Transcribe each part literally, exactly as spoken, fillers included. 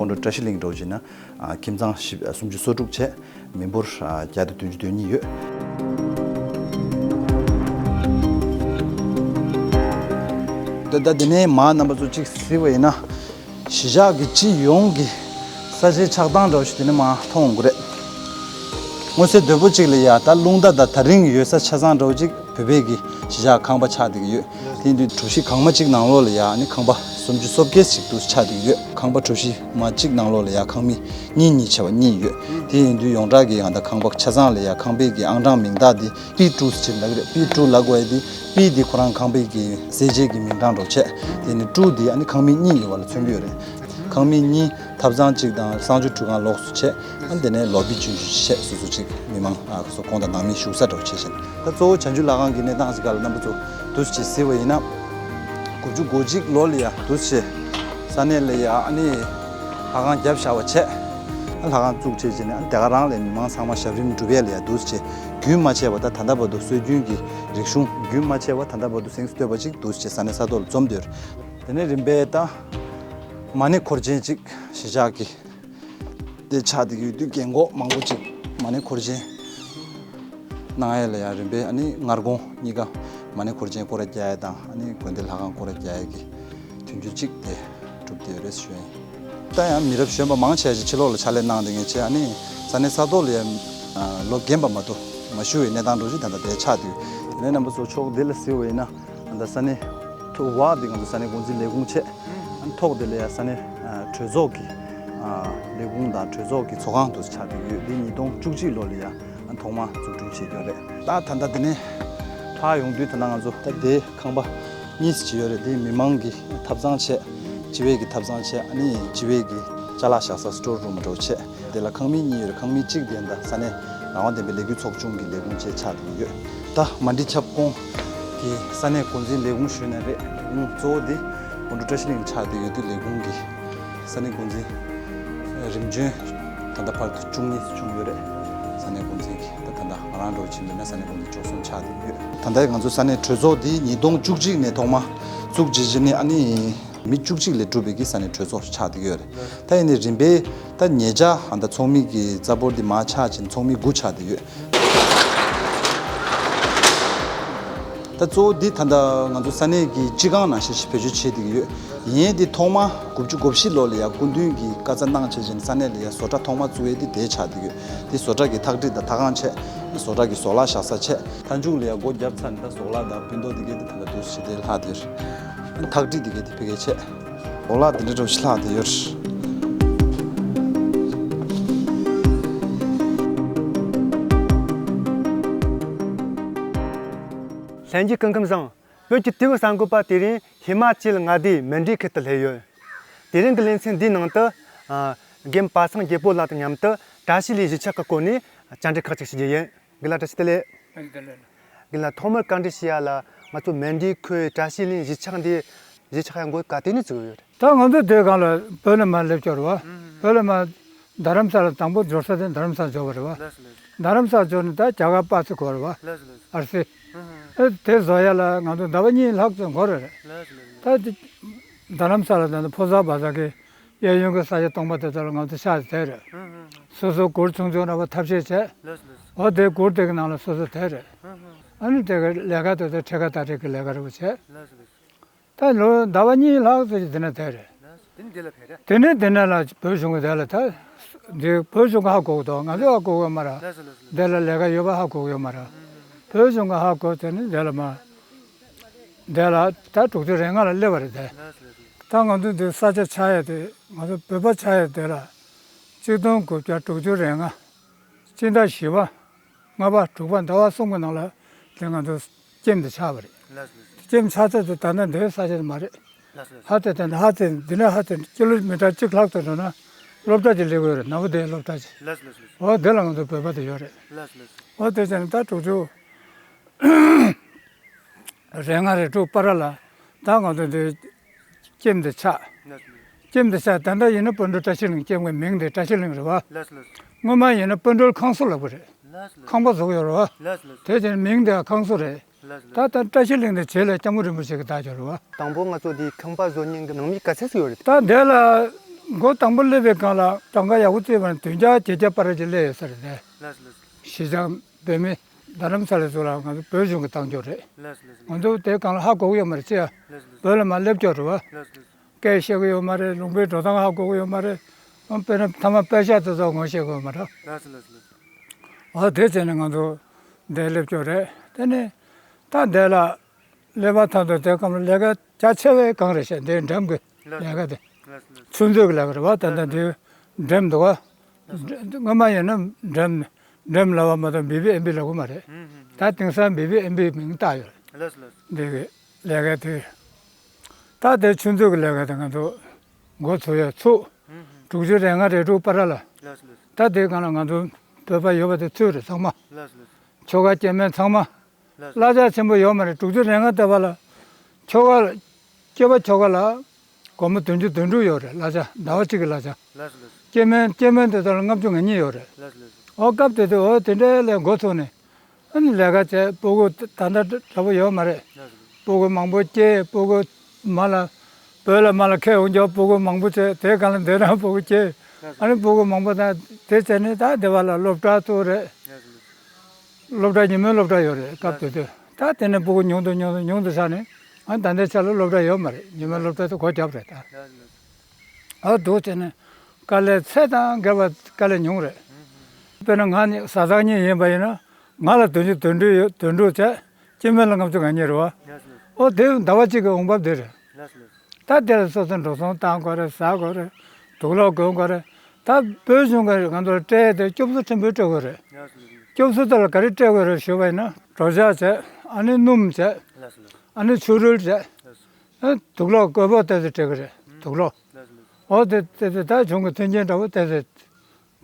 འགྲོ་བཀྲ་ཤིས་གླིང་འགྲོ་བྱས་ན་ཨ་ཁྱིམ་ཚང་བཞི་ཨ་སུམ་ཅུ་སོ་དྲུག་བྱས། མི་འབོར་ཨ་བརྒྱ་དང་བདུན་ཅུ་དོན་གཉིས་ཡོད། ད་ད་དེ་ནས་མ་རྣམ་པ་ཚོ་གཅིག་གཟིགས་པ་ཡིན་ན། གཞིས་ཆགས་ཀྱི་སྤྱི་ཡོངས་ཀྱི་ས་ཆའི་ཆགས་སྟངས་འདྲ་བོ་ཞིག་དེ་ནས་མ་མཐོང་དགོས་རེད། མངོན་གསལ་དོད་པོ་གཅིག་ལ་ཡ་ད་རླུང་རྟ་དང་དེ་རིང་ཡོད་ས་ཆ་ཚང་འདྲ་བོ་གཅིག་བོད་པའི་གི་གཞིས་ཆགས་ཁང་པ་ཆགས་བསྡད་ཀྱི་ཡོད། དེ་ཡིན་དུས་གྲུ་བཞི་གང་མ་གཅིག་ནང་ལོགས་ལ་ཡ་ནི་ཁང་པ་སུམ་ཅུ་སོ་བརྒྱད་ཞིག་ཏུ་ཆགས་བསྡད་ཀྱི་ཡོད། ཁང་པ་གྲུ་བཞི་མ་གཅིག་ནང་ལོགས་ལ་ཡ་ཁང་མིག་གཉིས་གཉིས་བྱས་པ་གཉིས་ཡོད། དེ་ཡིན་དུས་ཡོངས་གྲགས་ཀྱི་ཡང་ད་ཁང་པ་ཆ་ཚང་ལ་ཡ་ཁང་པའི་གི་ཨང་གྲངས་མིང་རྟགས་དེ་པི་ཀྲུ་ཟེར་ལབ་ཀྱི་རེད། པི་ཀྲུ་ལབ་དགོས་ཡ་དེ་པི་དེ་ཁོ་རང་ཁང་པའི་གི་གསལ་བྱེད་ཀྱི་མིང་གྲངས་འདྲ་བོ་བྱས། དེ་ནི་ཀྲུ་དེ་ཨ་ནི་ཁང་མིག་གཉིས་ཡོད་པ་ལ་མཚོན་གྱི་ཡོད་རེད། ཁང་མིག་གཉིས་ཐབ་ཚང་གཅིག་དང་གསང་སྤྱོད་ཁྲུས་ཁང་ལོགས་སུ་བྱས། ཨ་ནི་དེ་ནས་ལོ་བི་ཆུང་ཆུང་བྱས་སོ་སོ་གཅིག་མི་མང་ཨ་སོ་ཁོང་དང་ནང་མི་བཞུགས་ས་འདྲ་བོ་བྱས་ཤིང་། ད་གཙོ་བོ་བྱང་ཆུབ་ལྷ་ཁང་གི་གནས་སྟངས་ཟེར་ག་ལ་རྣམ་པ་ཚོ་འདུག་སེ་གཟིགས་པ་ཡིན་ན། དགུ་བཅུ་གོ་གཅིག་ལོ་ལ་ཡ་འདུག་སེ་ས་གནས་ལ་ཡ་ཨ་ནི་ལྷ་ཁང་བརྒྱབ་བཞག་པ་བྱས། ཨ་ལྷ་ཁང་བཙུགས་བྱས་བྱས་ནས་ཨ་ནི་དེ་ག་རང་ལ་མི་མང་ཚང་མ་ཞབས་རིམ་སྒྲུབ་ཡ་ལ་ཡ་འདུག་སེ་རྒྱུན་མ་ཆད་པ་ད་ད་ལྟ་བར་དུ་སྲོལ་རྒྱུན་གྱི་རིག་གཞུང་རྒྱུན་མ་ཆད་པ་ད་ལྟ་བར་དུ་གཟེངས་སུ་བསྟོད་པ་ཅིག་འདུག་སེ་ས་གནས་ས་ཐོག་ལ་འཛོམས་བསྡད་ཡོད་རེད། དེ་ནས་རིམ་པས་ད་མ་ཎི་འཁོར་ཆེན་ཅིག་གཞིས་ཆགས་ཀྱི་དེ་ཆགས་བསྡད་ཀྱི་ཡོད་དུས་རྒན་གོག་མང་པོ་ཅིག་མ་ཎི་འཁོར་ཆེན་གནང་ཡས་ལ་ཡང་རིམ་པས་ཨ་ནི་སྔར་གོང་གཉིས་ཀ་མ་ཎི་འཁོར་ཆེན་སྐོར་ར་རྒྱག་ཡས་དང་ཨ་ནི་དགོན་སྡེ་ལྷ་ཁང་སྐོར་ར་རྒྱག་ཡས་ཀྱི་མཐུན་འགྱུར་ཅིག་དེ་གྲུབ་བསྡད་ཡོད་རེད་ཞུ་ཡིན། ད་ཡང་མི་རབས་གཞོན་པ་མང་ཆེ་ཞིག་ཕྱི་ལོགས་ལ་ཕྱག་ལས་གནང་བསྡད་མཁན་བྱས་ཨ་ནི་ས་གནས་ས་ཐོག་ལ་ཡང་ལོ་རྒན་པ་མ་གཏོགས་མ་བཞུགས་པའི་གནས་སྟངས་འདྲ་ཞིག་ད་ལྟ་དེ་ཆགས་བསྡད་ཡོད། དེ་ནས་རྣམ་པ་ཚོ་ཕྱོགས་འདི་ལ་གཟིགས་པ་ཡིན་ན། ད་ལྟ་ས་གནས་ཐོག་འདི་ང་ཚོ་ས་གནས་འགོ་འཛིན་ལས་ཁུངས་བྱས། ཨ་ཐོག་དེ་ལ་ཡ་ས་གནས་ཨ་གྲོས་ཚོགས་ཀྱི་ཨ་ལས་ཁུངས་དང་གྲོས་ཚོགས་ཀྱི་ཚོགས་ཁང་དུ་ཆགས་བསྡད་ཡོད། འདི་ཉིས་སྟོང་བཅུ་གཅིག་ལོ་ལ་ཡ་ཨ་ཐོག་མ་འཛུགས་སྐྲུན་བྱས་ཡོད་རེད། ད་ད་ལྟ་དེ་ནས་ཕར་ཡོང་དུས་ད་ལྟ་ང་ཚོ་ད་དེ་ཁང་པ་གཉིས་ཅིག་ཡོད་རེད། དེ་མི་མང་གི་ཐབ་ཚང་བྱས། སྤྱི་པའི་གི་ཐབ་ཚང་བྱས། ཨ་ནི་སྤྱི་པའི་གི་ཅ་ལག་བཞག་ས་སི་ཊོར་རུམ་འདྲ་བོ་བྱས། དེ་ལ་ཁང་མིག་གཉིས་ཡོད་རེད། ཁང་མིག་གཅིག་དེ་ད་ས་གནས་རང་དབང་ལྡན་པའི་ལས་འགུལ་ཚོགས་ཆུང་གི་ལས་ཁུངས་བཅས་ཆགས་བསྡད་ཡོད། ད་མ་འདི་ཁྱབ་ཁོངས་ཀྱི་ས་གནས་འགོ་འཛིན་ལས་ཁུངས་ཞུས་ན་རེད། ལས་ཁུངས་གཙོ་བོ་དེ་སྐུ་འབྲུག་བཀྲ་ཤིས་གླིང་ཆགས་བསྡད་ཡོད་དུས་ལས་ཁུངས་ཀྱི་ས་གནས་འགོ་འཛིན་རིམ་བྱོན་ད་ལྟ་བར་དུ་བཅུ་གཉིས་བྱུང་ཡོད་རེད། ས་གནས་འགོ་འཛིན་གྱི་ད་ད་ལྟ་ང་རང་འདྲ་བོ་བྱས་པ་ཡིན་ན་ས་གནས་འགོ་འཛིན་བཅུ་གསུམ་ཆགས་བསྡད་ཡོད། ད་ལྟ་ང་ཚོ་ས་གནས་གྲོས་ཚོགས་འདི་ཉིས་སྟོང་བཅུ་གཅིག་ནས་ཐོག་མ་བཙུགས་བྱས་བྱས་ནས་ཨ་ནི། མི་བཅུ་གཅིག་ལས་གྲུབ་པའི་གི་ས་གནས་གྲོས་ཚོགས་ཆགས་བསྡད་ཡོད་རེད། ད་ཡིན་ནའི་རིམ་པས་ད་ཉེ་ཆར་ཨ་ད་ཚོགས་མི་གི་རྩ་འབོར་འདི་མར་ཆག་ཕྱིན་ཚོགས་མི་དགུ་ཆགས་བསྡད་ཡོད། ད་གཙོ་བོ་འདི་ད་ལྟ་ང་ཚོ་ས་གནས་ཀྱི་སྤྱི་ཁང་ནང་བཞིན་ཞིག་བེད་སྤྱོད་བྱེད་བསྡད་ཀྱི་ཡོད། ཡིན་ནའི་འདི་ཐོག་མ་དགུ་བཅུ་གོ་བཞི་ལོ་ལ་ཡ་སྐུ་མདུན་གྱིས་བཀའ་སྩལ་གནང་བྱས་ཕྱིན་ས་གནས་ལ་ཡ་བཟོ་གྲྭ་ཐོག་མ་བཙུགས་ཡས་འདི་དེ་ཆགས་བསྡད་ཡོད། འདི་བཟོ་གྲྭ་གི་ཐག་ཁྲིད་དང་ཐག་ཁང་བྱས། བཟོ་གྲྭ་གི་ཟོག་ལྭ་བཞག་ས་བྱས། མཐའ་མཇུག་ལ་ཡ་སྒོ་བརྒྱབ་ཚར་ནས་ད་ཟོག་ལྭ་དང་སྤུན་ཏོག་འདི་གས་འདི་ད་ལྟ་འདུག་སེ་དེ་ལྷག་བསྡད་ཡོད། ཐག་ཁྲིད་འདི་གས་འདི་ཕ་གིར་བྱས། ལོ་ལ་འདི་འདྲ་འདྲ་བོ་ཞིག་ལྷག་བསྡད་ཡོད། ལྷན་རྒྱས་སྐུ་ཁམས་བཟང་། བོད་ཀྱི་དུས་བབ་གསར་འགོད་པ་དེ་རིང་ཧི་མ་ཅལ་མངའ་སྡེའི་མན་ཌི་ཁུལ་དུ་སླེབས་ཡོད། དེ་རིང་གི་ལེ་ཚན་འདིའི་ནང་དུ། ཨ། རྒན་པ་སངས་རྒྱལ་པོ་ལགས་དང་མཉམ་དུ་བཀྲ་ཤིས་གླིང་གཞིས་ཆགས་ཀྱི་སྐོར་ནས་བཅར་འདྲི་ཁག་ཅིག་ཞུ་རྒྱུ་ཡིན། རྒན་ལགས་བཀྲ་ཤིས་བདེ་ལེགས། རྒན་ལགས་ཐོག་མར་བཀའ་འདྲི་ཞུ་ཡ་ལ་ང་ཚོ་མན་ཌི་ཁུལ་བཀྲ་ཤིས་གླིང་གཞིས་ཆགས་འདི་གཞིས་ཆགས་ཡང་སྒོ་ག་དུས་ནས་བཙུགས་ཡོད་རེད། ད་ང་ཚོ་དེ་སྒང་ལ་བོད་ལ་མར་སླེབས་ཀྱི་རེད་བ། བོད་ལ་མར་རྡ་རམ་ས་ལ་དང་པོ་འབྱོར་ས་དེ་རྡ་རམ་ས་འབྱོར་བ་རེད་བ། རྡ་རམ་ས་འབྱོར་ནས་ད་རྒྱ་གར་པ་སི་གོ་རེད་བ། ཨར་སི། ཨེ་དེ་བཟོ་ཡ་ལ་ང་ཚོ་ཟླ་བ་གཉིས་ལྷག་ཙམ་འགོར་རེད། ད་དེ་རྡ་རམ་ས་ལ་ད་ཕོ་གསར་བ་གསར་གྱི་གཡས་གཡོན་གྱི་ས་ཆ་སྟོང་པ་དེ་ཚོ་ལ་ང་ཚོ་ཤག་བསྡད་རེད། སོ་སོ་གུར་ཆུང་ཆུང་འདྲ་བ་ཐབས་ཤེས་བྱས། འོ་དེ་གུར་དེ་གི་ནང་ལ་སོ་སོ་བསྡད་རེད། ཨ་ནི་དེ་གི་ལས་ཀ་དེ་ཚོ་ཁྲི་ཀ་ད་རེས་ཀྱི་ལས་ཀ་རེ་བ་བྱས། ད་ལོ་ཟླ་བ་གཉིས་ལྷག་ཙམ་ཞིག་དེ་ན་བསྡད་རེད། དེ་ནས་དེ་ནས་ལ་བོད་གཞུང་གི་དེ་ལ་ད་འདི་བོད་གཞུང་གི་ཧ་གོ་གི་འདུག་ང་ཚོས་ཧ་གོ་གི་ཡོད་མ་རེད། དེ་ལ་ལས་ཀ་ཡོད་པ་ཧ་གོ་གི་ཡོད་མ་རེད། བོད་གཞུང་གི་ཧ་གོ་དེ་ནས་དེ་ལ་མ་དེ་ལ་ད་དྲུག་ཅུ་རེ་ལྔ་ལ་སླེབས་པ་རེད་དེ། ད་ང་ཚོ་འདི་ས་ཆ་ཆགས་ཡས་དེ་ང་ཚོ་བོད་པ་ཆགས་ཡས་དེ་ལ་གཅིག་སྟོང་དགུ་བརྒྱ་དྲུག་ཅུ་རེ་ལྔ། སྤྱི་ཟླ་བཞི་པ། ལྔ་པ་དྲུག་པ་ཟླ་བ་གསུམ་གྱི་ནང་ལ་དེ་ང་ཚོ་ཀེམ་དུ་ཆགས་པ་རེད། ལགས་སོ། ཀེམ་ཆགས་ཚད་དུ་ད་ལྟ་འདིའི་ས་ཆ་དེ་མ་རེད། ལགས་སོ། ཧ་ཏེ་དེ་འདྲ་ཧ་ཏེ་འདི་ནས་ཧ་ཏེ་ཀི་ལོ་མི་ཊར་གཅིག་ལྷག་ཏུ་འགྲོ་ན་སློབ་གྲྭ་ཅིག་སླེབས་ཡོད་རེད། ནཱ་བོ་དྷ་ཡའི་སློབ་གྲྭ་ཅིག་ལགས་སོ་ལགས་སོ། འོ་དེ་ལ་ང་ཚོ་བོད་པ་དེ་ཡོད་རེད། ལགས་སོ་ལགས་སོ། འོ་དེ་བྱས་ནས་ད་དྲུག་ཅུ་རེ་ལྔ་རེ་དྲུག་བར་ལ་ད་ང་ཚོ་འདི་ཀེམ་དེ་ཆགས། ལགས་སོ། ཀེམ་དེ་ཆགས། ད་ལྟ་ཡིན་ན་སྤོན་གྲོལ་བཀྲ་ཤིས་གླིང་། ཀེམ་གི་མིང་དེ་བཀྲ་ཤིས་གླིང་རེད་བ། ལགས་སོ་ལགས་སོ། སྔོན་མ་ཡིན་ན་སྤོན་གྲོལ་ཁང་གསོ་ལབ་གི་རེད། ལགས་སོ་ལགས་སོ། ཁང་པ་བཟོ་གི་ཡོད་རེད་བ། ལགས་སོ་ལགས་སོ། དེ་བྱས་ནས་མིང་དེ་ཁང་གསོ་རེད། ལགས་སོ་ལགས་སོ། ད་ལྟ་བཀྲ་ཤིས་གླིང་དེ་རྗེས་ལ་སྐྱབས་མགོན་རིན་པོ་ཆེ་གིས་བཏགས་ཡོད་རེད་བ། དང་པོ་ང་ཚོ་འདི་ཁང་པ་བཟོ་མཁན་གྱི་ནང་མི་ག་ཚད་ཙམ་ཡོད་རེད། ད་འདི་ལ་ འགོ་དང་པོ་སླེབས་པའི་སྒང་ལ་གྲངས་ཀ་ཡག་པོ་བརྩིས་པ་ན་བདུན་བརྒྱ་བརྒྱད་བརྒྱ་བར་གྱི་སླེབས་ཡོད་ས་རེད་དེ། ལགས་སོ་ལགས་སོ། གཞིས་ཆགས་བོད་མི་རྡ་རམ་ས་ལ་ཚོ་ལ་ང་ཚོ་བོད་གཞུང་གི་བཏང་ཆོག་རེད། ལགས་སོ་ལགས་སོ། ང་ཚོ་དེའི་སྒང་ལ་ཧ་གོ་གི་ཡོད་མ་རེད་ཅེས། ལགས་སོ་ལགས་སོ། བོད་ལ་མར་སླེབས་ཆོག་རེད་བ། ལགས་སོ་ལགས་སོ། སྐད་བཤད་གི་ཡོད་མ་རེད། ལུང་པའི་འགྲོ་སྟངས་ཧ་གོ་གི་ཡོད་མ་རེད། དཔེར་ན་མཐའ་མ་པད་ཤག་དེ་ཚོ་ངོ་ཤེས་གི་ཡོད་མ་རེད། ལགས་སོ་ལགས་སོ་ལགས་སོ། འོ་དེ་བྱས་ནས་ང་ཚོ་འདིར་སླེབས་ཆོག་རེད། དེ་ནས་ད་འདི་ལ་སླེབས་པ་ཐག་ཏུ་དེ་སྐབས་ལ་ལས་ཀ་རྒྱ་ཆེ་བའི་སྒང་རེད་ཤག་འདིའི་འགྲེམས་ཀྱི་ལས་ཀ་དེ། ལགས་སོ་ལགས་སོ། ཆུ་མཛོད་ཀྱི་ལས་ཀ་རེད་བ། ད་ལྟ་འདི་འགྲེམས་འདུག་བ། སྔོན་མ་ཡིན་ན་འགྲེམས་འགྲེམས་ལབ་པ་མ་གཏོགས་བི་བི་ཨེམ་པི་ལབ་གི་མ་རེད། ཧུམ་ཧུམ་ཧུམ། ད་དེང་སང་བི་བི་ཨེམ་པི་མིང་བཏགས་ཡོད་རེད། ལགས་སོ་ལགས་སོ། འདི་གི་ལས་ཀ་དེ། ད་དེ་ཆུ་མཛོད་ཀྱི་ལས་ཀ་དེ་ང་ཚོ་འགོ་ཚུགས་ཡ་ཚུགས། ཧུམ་ཧུམ། དྲུག་ཅུ་རེ་ལྔ་རེ་དྲུག་བར་ལ། ལགས་སོ་ལགས་སོ། ད་དེའི་སྒང་ལ་ང་ཚོ་བོད་པ་ཡོད་པ་དེ་ཚོ་རེད་ཚང་མ། ལགས་སོ་ལགས་སོ། ཆོལ་ཁ་སྐྱེ་དམན་ཚང་མ། ལགས་སོ། གླ་ཆ་ཆེན་པོ་ཡོད་མ་རེད། དྲུག་ཅུ་རེ་ལྔ་ལྟ་བ་ལ། ཆོལ་ཁ་ལ། སྐྱེས་པ་ཆོལ་ཁ་ལ། སྒོར་མོ་བདུན་ཅུ་དོན་དྲུག་ཡོད་རེད། གླ་ཆ་ཟླ་བ་གཅིག་གི་གླ་ཆ། ལགས་སོ་ལགས་སོ། སྐྱེ་དམན་སྐྱེ་དམན་དེ་ཚོ་ལ་ལྔ་བཅུ་ང་གཉིས་ཡོད་རེད། ལགས་སོ་ལགས་སོ། འོ་སྐབས་དེ་དུས་འོ་དེ་འདྲའི་ལས་འགོ་ཚུགས་ནས། ཨ་ནི་ལས་ཀ་བྱས་སྤུ་གུ་ད་ལྟ་འདྲ་པོ་ཡོད་མ་རེད། ལགས་སོ། སྤུ་གུ་མང་པོ་སྐྱེས། སྤུ་གུ་མ་ལ་བོད་ལ་མ་ལ་ཁྱེར་ཡོང་རྒྱུ་སྤུ་གུ་མང་པོ་བྱས། དེའི་སྒང་ལ་འདིར་རང་སྤུ་གུ་སྐྱེས། ལགས་སོ། ཨ་ནི་སྤུ་གུ་མང་པོ་དང་དེ་བྱས་ནས་ད་དེ་བ་ལ་སློབ་གྲྭ་བཙུགས་རེད། ལགས་སོ། སློབ་གྲྭ་ཉིན་མོའི་སློབ་གྲྭ་ཡོད་རེད་སྐབས་དེ་དུས། ད་དེ་ནས་སྤུ་གུ་ཉུང་དུ་ཉུང་དུ་ཉུང་དུ་ཆགས་ནས། ཨ་ད་ལྟའི་ཆ་ལ་སློབ་གྲྭ་ཡོད་མ་རེད། ཉིན་མོའི་སློབ་གྲྭ་དེ་སྒོ་བརྒྱབ་རེད་ད། ཨ་འདུག་བྱས་ནས་དཀའ་ལས་ཚད་དང་བརྒལ་བ་དཀའ་ལས་ཉུང་རེད། དཔེར་ན་ང་ནི་བཟའ་ཚང་གཉིས་ཡིན་པ་ཡིན་ན། ང་ལ་བདུན་ཅུ་དོན་དྲུག་ཡོད། དོན་དྲུག་བྱས། སྐྱེ་དམན་ལ་ལྔ་བཅུ་ང་གཉིས་རེད་བ། ཨོ་དེ་ཟླ་བ་གཅིག་གི་འོང་འབབ་དེ་རེད། ད་དེ་ལ་སོ་སོ་འགྲོ་སོང་བཏང་དགོས་རེད། ཟ་དགོས་རེད། དུག་ལོག་གོན་དགོས་རེད། ད་བོད་གཞུང་གིས་ང་ཚོར་སྤྲད་དེ་སྐྱོབ་གསོ་ཕྲན་བུ་སྤྲད་དགོས་རེད། སྐྱོབ་གསོ་དེ་ལ་ག་རེ་སྤྲད་དགོས་རེད་ཞུས་པ་ཡིན་ན། གྲོ་ཇག་བྱས། ཨ་ནི་སྣུམ་བྱས། ཨ་ནི་ཆུ་རུལ་བྱས། ཨ་དུག་ལོག་གོས་པོ་དེ་ཚོ་སྤྲད་དགོས་རེད། དུག་ལོག་ཨོ་དེ་དེ་དེ་ད་གཞུང་གི་མཐུན་རྐྱེན་འདྲ་བོ་དེ་ཚོ།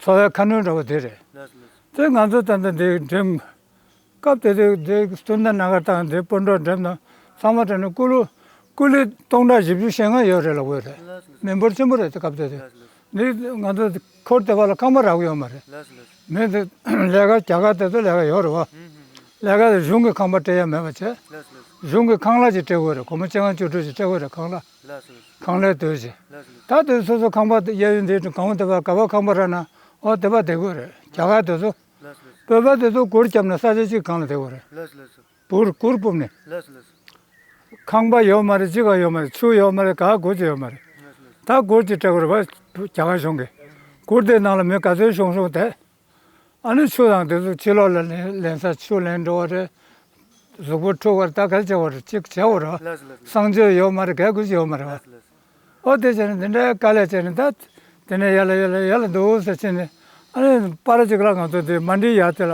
འཚོ་བའི་ཁ་སྣོན་འདྲ་བོ་དེ་རེད། དེ་ང་ཚོ་ད་ལྟ་འདི་འགྲེམས། སྐབས་དེ་དུས་འདི་སྟོན་ཟླ་ན་ག་དང་འདི་སྤོན་གྲོགས་འགྲེམས་དང་ཚང་མ་དྲན་ནས་ཀུ་ལུ། ཀུ་ལི་སྟོང་ཕྲག་བཞི་བཅུ་ཞེ་ལྔ་ཡོད་རེད་ལབ་དགོས་རེད། མི་འབོར་ཆེན་པོ་རེད་དེ་སྐབས་དེ་དུས། འདི་ང་ཚོ་འཁོར་དེ་བ་ལ་ཁང་པ་རག་གི་ཡོད་མ་རེད། མི་འདི་ལས་ཀ་རྒྱ་གར་དེ་ཚོ་ལས་ཀ་ཡོད་རེད་བ། ལས་ཀ་དེ་གཞུང་གི་ཁང་པ་སྤྲད་ཡ་མེད་པ་བྱས། གཞུང་གི་ཁང་གླ་ཅིག་སྤྲད་དགོས་རེད། སྒོར་མོ་བཅོ་ལྔ་བཅུ་དྲུག་ཅིག་སྤྲད་དགོས་རེད་ཁང་གླ། ཁང་གླའི་དོད་ཅིག་ད་དེ་སོ་སོ་ཁང་པ་དེ་གཡས་གཡོན་དེ་གང་དེ་བ་ག་བ་ཁང་པ་རག་ན་ཨོ་དེ་བ་བསྡད་དགོས་རེད། རྒྱ་གར་དེ་ཚོ། བོད་པ་དེ་ཚོ་གུར་བརྒྱབ་ནས་ས་ཆ་གཅིག་སྒང་ལ་བསྡད་དགོས་རེད། གུར་སྤུབས་ནས། ཁང་པ་ཡོད་མ་རེད། ཅི་ག་ཡོད་མ་རེད། ཆུ་ཡོད་མ་རེད། ག་གུར་ཅིག་ཡོད་མ་རེད། ད་གུར་ཅིག་སྤྲད་དགོས་རེད་བ། རྒྱ་གར་གཞུང་གིས། གུར་དེའི་ནང་ལ་མི་ག་ཚོད་ཤོང་ཤོང་བསྡད། ཨ་ནི་ཆུ་དང་དེ་ཚོ་ཕྱི་ལོགས་ལ་ལེན་ལེན་ས་ཆུ་ལེན་འགྲོ་བ་རེད། གཟུགས་པོ་འཁྲུ་བ་རེད། ད་ག་རེ་བྱེད་དགོས་རེད། གཅིག་བྱེད་དགོས་རེད་བ། གསང་སྤྱོད་ཡོད་མ་རེད། ག་གུར་ཅིག་ཡོད་མ་རེད་བ། ཨོ་དེ་བྱས་ནས་འདི་འདྲའི་དཀའ་ལས་བྱས་ནས་ད། དེ་ནས་ཡར་ལ་ཡར་ལ་ཡར་ལ་འདུག་ཟེར་ཕྱིན་ནས། ཨ་ནི་པར་ཅིག་ལ་ང་ཚོ་དེ་མ་འདྲིས་ཡར་དེ་ལ།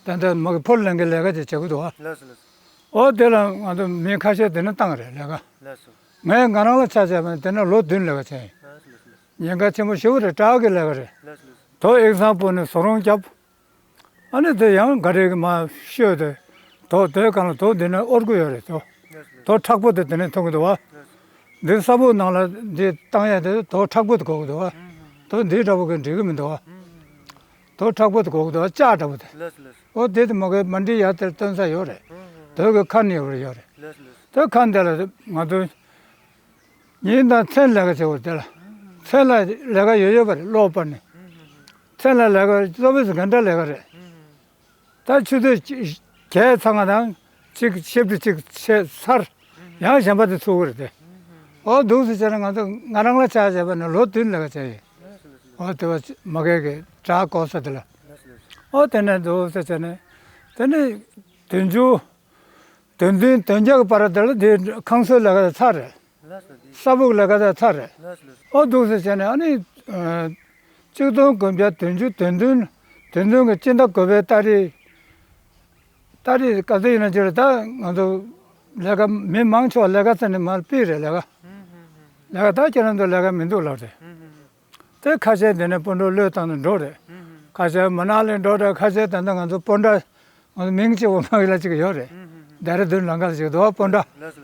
ད་ལྟ་མ་གི་ཕོར་ལེན་གི་ལས་ཀ་ཅིག་བྱེད་ཀྱི་འདུག་ཨ། ཨོ་དེ་ལ་ང་ཚོ་མི་ཁ་ཤས་དེ་ནས་བཏང་རེད་ལས་ཀ། ངས་ང་རང་ལ་ཆ་བཞག་པ་ན་དེ་ནས་ལོ་བདུན་ལས་ཀ་བྱས་ཡིན། ཉེན་ཁ་ཆེན་པོ་ཞེ་པོ་རེད། བྲག་གི་ལས་ཀ་རེད། རྡོ་ཨེག་ཚང་སྤུངས་ནས་ཟོག་རོང་བརྒྱབ། ཨ་ནི་དེ་ཡང་ག་རེ་གི་མ་ཤོད་དེ། རྡོ་དེའི་སྒང་ལ་རྡོ་འདི་ནས་དབོར་གི་ཡོད་རེད་དོ། རྡོ་མཁྲེགས་པོ་དེ་དེ་ནས་མཐོང་གི་འདུག་བ། འདི་ས་སྦུག་ནང་ལ་འདི་བཏང་ཡ་དེ་རྡོ་མཁྲེགས་པོ་དེ་དགོས་ཀྱི་འདུག་བ། རྡོ་འདི་འདྲ་པོ་གི་འགྲིག་གི་མི་འདུག་བ། རྡོ་མཁྲེགས་པོ་དེ་དགོས་ཀྱི་འདུག་བ། ལྕགས་འདྲ་པོ་དེ། ཨོ་དེ་དེ་མ་གི་མ་འདྲིས་ཡ་དེར་སྟོན་ས་ཡོད་རེད། རྡོ་གི་ཁ་ནས་ཡོད་རེད་ཡོད་རེད། དེ་ཁ་འདི་ལ་ང་ཚོ། ཉིན་དང་མཚན་ལས་ཀ་བྱེད་དགོས་དེ་ལ། མཚན་ལ་ལས་ཀ་ཡོད་ཡོད་པ་རེད། གློག་སྤར་ནས། མཚན་ལ་ལས་ཀ་ཙོ་བིས་གྷན་ཊ་ལས་ཀ་རེད། ད་ཆུ་ཚོད་བརྒྱད་ཚང་ང་དང་གཅིག་ཤིཕ་ཊི་གཅིག་ཆད་ཚར། ཡང་གཞན་པ་དེ་ཚུགས་ཀྱི་རེད་དེ། ཨོ་འདུག་སེ་བྱས་ན་ང་ཚོ་ང་རང་ལ་ཆ་བཞག་པ་ན་ལོ་བདུན་ལས་ཀ་བྱས་ཡིན། ཨོ་དེ་བ་མ་གས་གི་བྲག་བརྐོ་ས་དེ་ལ། ཨོ་དེ་ནས་འདུག་སེ་བྱས་ནས། དེ་ནས་བདུན་ཅུ། དོན་བདུན་དོན་བརྒྱད་ཀྱི་བར་དེ་ལ་དེ་ཁང་སོའི་ལས་ཀ་དེ་ཚར་རེད། ལགས་སོ། འདི། ས་སྦུག་ལས་ཀ་དེ་ཚར་རེད། ལགས་སོ་ལགས་སོ། ཨོ་འདུག་སེ་བྱས་ནས་ཨ་ནི། ཨ། གཅིག་སྟོང་དགུ་བརྒྱ་བདུན་ཅུ་དོན་བདུན། དོན་བདུན་གྱི་སྤྱི་ཟླ་དགུ་པའི་ཏ་རིག་ཏ་རིག་ག་ཚོད་ཡིན་ན་ཅི་རེད། ད་ང་ཚོ་ལས་ཀ་མི་མང་ཆེ་བ་ལས་ཀ་བཙལ་ནས་མར་ཕུད་རེད་ལས་ཀ། ཧུམ་ཧུམ་ཧུམ། ལས་ཀ་ད་ཁྱེད་རང་ཚོ་ལས་ཀ་མི་འདུག་ལབ་རེད། ཧུམ་ཧུམ་ཧུམ། དེ་ཁ་ཤས་དེ་ནས་སྤོན་གྲོགས་བློས་བཏང་ནས་འགྲོ་རེད། ཧུམ་ཧུམ་ཧུམ། ཁ་ཤས་མ་ན་ལི་འགྲོ་རེད། ཁ་ཤས་ད་ལྟ་ང་ཚོ་སྤོན་ཊ། ང་ཚོ་མིང་གཅིག་འོ་མ་གི་ལ་གཅིག་ཡོད་རེད། ཧུམ་ཧུམ་ཧུམ། ལྡེ་ར་ལྡུན་ལམ་ཁ་ལ་གཅིག་འདུག་སྤོན་ཊ། ལགས་སོ་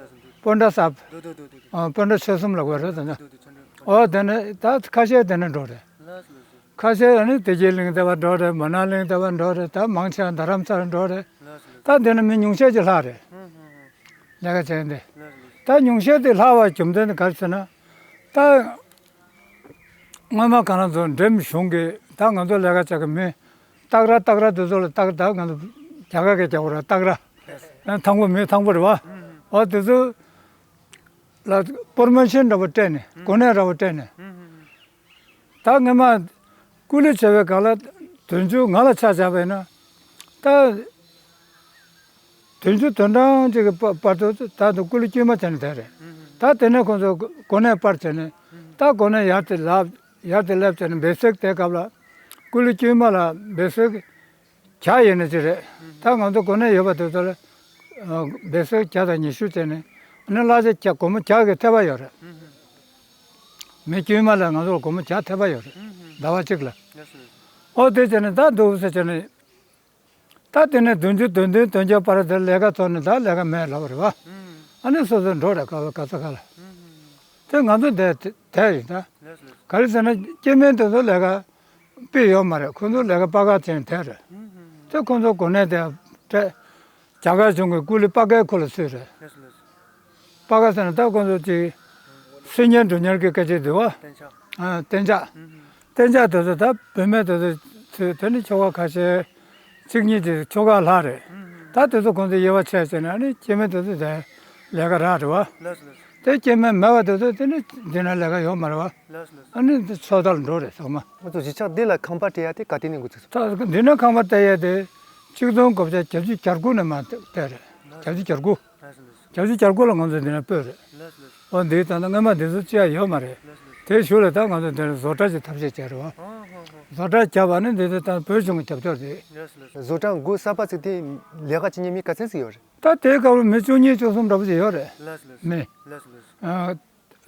ལགས་སོ། འདུག་སྤོན་ཊ་གསརཔ། འདུག་འདུག་འདུག་འདུག་ཨ། སྤོན་ཊ་ཆོལ་གསུམ་ལ་གོ་རེད་ད་ནི། འདུག་འདུག་ཆོལ་ཁྲིམས། ཨོ་དེ་ནས་ད་ཁ་ཤས་དེ་ནས་འགྲོ་རེད། ལགས་སོ་ལགས་སོ། ཁ་ཤས་ཨ་ནི་བདེ་སྐྱིད་གླིང་དེ་བ་འགྲོ་རེད། མ་ན་ལིང་དེ་བ་འགྲོ་རེད། ད་མང་ཆེ་བ་རྡ་རམ་ས་ལ་འགྲོ་རེད། ལགས་སོ་ལགས་སོ། ད་དེ་ནས་མི་ཉུང་ཤས་ཅིག་ལྷག་རེད། ཧུམ་ཧུམ་ཧུམ། ལས་ཀ་བྱས་ཏེ། ལགས་སོ་ལགས་སོ། ད་ཉུང་ཤས་དེ་ལྷག་པའི་རྒྱུ་མཚན་དེ་ག་རེ་ཟེར་ན། ད་སྔོན་མ་གང་ལ་ཚོ་འགྲེམས་གཞུང་གི་ད་ང་ཚོ་ལས་ཀ་བྱ་གི་མི་སྟག་ར་སྟག་ར་དེ་ཚོ་ལ་སྟག་ད་ང་ཚོ་རྒྱ་གར་གི་རྒྱ་གོ་ར་སྟག་ར། ཐང་པོ་མི་ཐང་པོ་རེད་བ། འོ་དེ་ཚོ་ལ་པོར་མེ་ཤན་འདྲ་པོ་སྤྲད་ནས་གོ་གནས་འདྲ་པོ་སྤྲད་ནས། ད་སྔོན་མ་སྐུ་ལས་བྱས་པའི་སྒང་ལ་དོན་གཅོད་ང་ལ་ཆ་བཞག་པས་ན། ད་དོན་གཅོད་དོན་གྲངས་ཅིག་གི་བར་དུ་ད་དུ་སྐུ་ལས་དཀྱུས་མ་བྱས་ནས་བསྡད་རེད། ད་དེ་ནས་ཁོང་ཚོ་གོ་གནས་སྤར་བྱས་ནས་ད་གོ་གནས་ཡར་དེ་ལབ་ཡར་དེ་སླེབས་བྱས་ནས་འབད་ཚིག་དེ་སྐབས་ལ་སྐུ་ལས་དཀྱུས་མ་ལ་འབད་ཚིག་བྱ་ཡིན་ན་ཅི་རེད། ད་ང་ཚོ་གོ་གནས་ཡོད་པ་དེ་ཚོ་ལ་འབད་ཚིག་བྱ་དང་ཉི་ཤུ་བྱས་ནས་ཨ་ནི་གླ་ཆ་བྱ་སྒོར་མོ་བྱ་གི་ཐེབས་པ་ཡོད་རེད། མི་དཀྱུས་མ་ལ་ང་ཚོར་སྒོར་མོ་བྱ་ཐེབས་པ་ཡོད་རེད། ཟླ་བ་གཅིག་ལ། ཨོ་དེ་བྱས་ནས་ད་འདུག་ཟེར་བྱས་ནས། ད་དེ་ནས་བདུན་ཅུ་དོན་བདུན་དོན་བརྒྱད་བར་དེར་ལས་ཀ་ཚོགས་ནས་ད་ལས་ཀ་མེད་ལབ་པ་རེད་བ། ཨ་ནི་སོ་སོ་འགྲོ་རེད་ག་ཚོད་ག་ཚོད་ག་ལ། དེ་ང་ཚོ་འདས་དེ་རེད་ད། ག་རེ་ཟེར་ན་སྐྱེ་དམན་དེ་ཚོ་ལས་ཀ་དཔེ་ཡོད་མ་རེད། ཁོ་ཚོ་ལས་ཀ་པ་ག་ཅན་དེ་རེད། དེ་ཁོ་ཚོ་གོ་གནས་དེ་སྤྲད། རྒྱ་གར་གཞུང་གི་སྐུ་ལས་པ་གའི་ཁོ་ལ་ཚུད་རེད། པ་ག་ཟེར་ན་ད་ཁོ་ཚོ་ཅིག་སེམས་ཉར་སྒྲུབ་ཉར་གྱི་སྐད་ཆ་འདུག་བ། གཏན་ཆགས། གཏན་ཆགས་དེ་ཚོ་ད་བུད་མེད་དེ་ཚོ་ཚུད་དེ་ནི་ཆོ་ག་ཁ་ཤས་གཅིག་གཉིས་ཀྱི་ཆོ་ག་ལྷག་རེད། ད་དེ་ཚོ་ཁོང་ཚོ་དབྱེ་བ་ཕྱེ་བྱས་ནས་ནི་སྐྱེ་དམན་དེ་ཚོ་དེ་ལས་ཀ་རག་རེད་བ། དེ་སྐྱེ་དམན་མེད་པ་དེ་ཚོ་དེ་ནི་འདི་ན་ལས་ཀ་ཡོད་མ་རེད་བ། ཨ་ནི་འདི་ཚོ་ལྟར་འགྲོ་རེད་ཚང་མ། ང་ཚོ་གཞིས་ཆགས་འདི་ལ་ཁང་པ་སྤྲད་ཡ་དེ་ག་དུས་ནས་འགོ་ཚུགས་སོང་། ད་འདི་ན་ཁང་པ་སྤྲད་ཡ་དེ་ཆིག་སྟོང་དགུ་བརྒྱ་བརྒྱད་ཅུ་གྱ་དགུ་ནས་མར་སྤྲད་རེད། བརྒྱད་ཅུ་གྱ་དགུ། བརྒྱད་ཅུ་གྱ་དགུ་ལ་ང་ཚོ་འདི་ན་སྤོས་རེད། ཨོ་འདི་ད་ལྟ་སྔོན་མ་འདི་ཚོ་ཅི་ཡ་ཡོད་མ་རེད། དེའི་གཞུག་ལ་ད་ང་ཚོ་འདི་ན་བཟོ་གྲྭ་ཞིག་ཐབས་ཤེས་བྱས་རེད་བ། བཟོ་གྲྭ་བརྒྱབ་པ་ནི་འདི་ཚོ་ད་བོད་གཞུང་གི་རྒྱབ་སྐྱོར་རེད། བཟོ་གྲྭ་འགོ་གསར་པ་ཚུགས་དུས་ལས་ཀ་བྱེད་མཁན་མི་ག་ཚད་ཅིག་ཡོད་རེད། ད་དེའི་སྐབས་ལ་མི་བཅུ་གཉིས་བཅུ་གསུམ་འདྲ་པོ་ཞིག་ཡོད་རེད། མི། ཨ།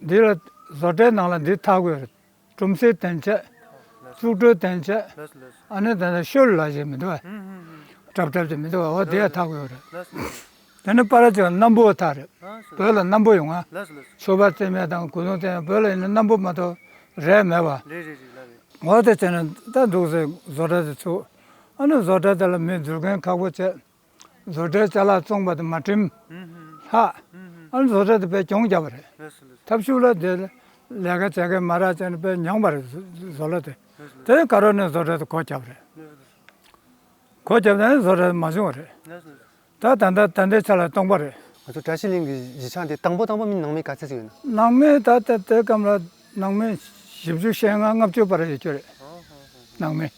འདི་ལ་བཟོ་གྲྭའི་ནང་ལ་འདི་ཐག་དགོས་རེད། གྲུམ་སེ་སྟན་ཆད། བཙུགས་སྒྲོལ་སྟན་ཆད། ཨ་ནི་ད་ནི་ཤོལ་ལ་ཞིག་མི་འདུག་བ། གྲབ་གྲབ་ཅིག་མི་འདུག་བ། འོ་དེ་ཡ་ཐག་དགོས་རེད། དེ་ནི་པར་ཅིག་གནམ་པོ་ཐག་རེད། བོད་ལ་གནམ་པོ་ཡོང་ང་། ཆོས་པ་རྩེ་མེད་དང་གུ་དུང་རྩེ་མེད་བོད་ལ་ཡིན་ན་གནམ་པོ་མ་གཏོགས་རས་མེད་བ། འོ་དེ་བྱས་ན་ད་འདུག་སེ་བཟོ་གྲྭ་དེ་ཚུགས། ཨ་ནི་བཟོ་གྲྭ་དེ་ལ་མི་འཛུལ་མཁན་ཁག་པོ་བྱས། བཟོ་གྲྭའི་ཅ་ལག་བཙོང་པ་དང་མ་བསྒྲིམས། ལྷག་ཨ་ནི་བཟོ་གྲྭ་དེ་དཔེ་གྱོང་བརྒྱབ་པ་རེད། ཐབས་ཤུགས་ལ་དེ་ལས་ཀ་བྱེད་མཁན་མ་རག་བྱས་ནས་དཔེ་མྱངས་པ་རེད། བཟོ་གྲྭ་དེ། དེ་ག་རོ་ནས་བཟོ་གྲྭ་དེ་སྒོ་བརྒྱབ་པ་རེད། སྒོ་བརྒྱབ་ནས་བཟོ་གྲྭ་དེ་མ་བྱུང་བ་རེད། ད་ད་ལྟ་ད་ལྟའི་ཆ་ལ་སྟོང་པ་རེད། ང་ཚོ་བཀྲ་ཤིས་གླིང་གི་གཞིས་ཆགས་འདི་དང་པོ་དང་པོ་མི་ནང་མི་ག་ཚད་ཅིག་ཡོད་ན། ནང་མི་ད་ལྟ་དེ་སྐབས་ལ་ནང་མི་བཞི་བཅུ་ཞེ་ལྔ་ལྔ་བཅུ་བར་ཡོད་རྒྱུ་རེད། ནང་མི།